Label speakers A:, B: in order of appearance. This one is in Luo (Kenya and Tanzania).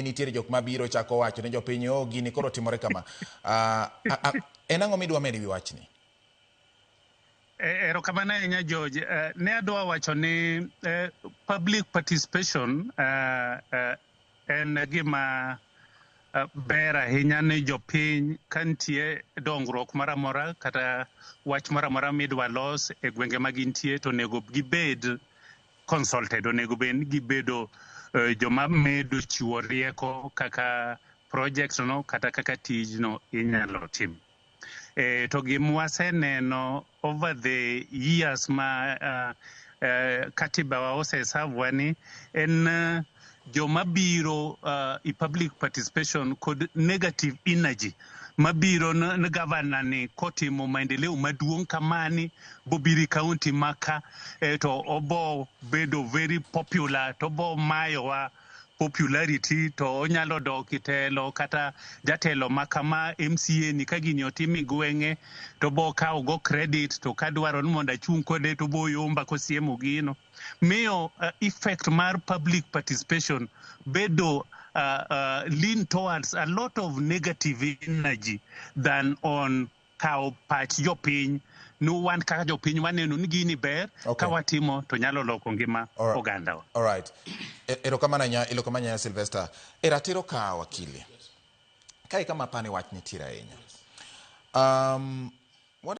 A: Nitiere jok mabiro chako wacho ne jopiny, "Oh, gini koro timore kama." En ang'o midwa medo e wi wachni?
B: Erokamano ahinya, George. Ne adwa wacho ni public participation en gima ber ahinya ni jopiny ka nitie dongruok moro amora kata wach moro amora midwa los e gwenge ma gintie, to onego gibed consulted, onego bed ni gibedo joma medo chiwo rieko kaka project no kata kaka tijno inyalo tim. To gima waseneno over the years ma katiba wa oseserve ni en joma biro i public participation kod negative energy mabiro ni gavana ni kotimo maendeleo maduong' kamani bobiro i county maka to obo bedo very popular, to obo mayowa popularity, to onyalo dok e telo kata jatelo ma kama MCA ni ka gini otim e gweng'e to bo kawo go credit, to kadwaro ni mondo achung' kode to bo yomba kosiemo gino. Miyo effect mar public participation bedo lean towards a lot of negative energy than on kawo pach jopiny ni wan kaka jopiny waneno ni gini ber ka watimo to nyalo loko ngima ogandawa.
A: All right. Erokamano ahinya, erokamano ahinya, Sylvester. E ratiro ka wakili. Kae kama apani wach nitiere ahinya. Um,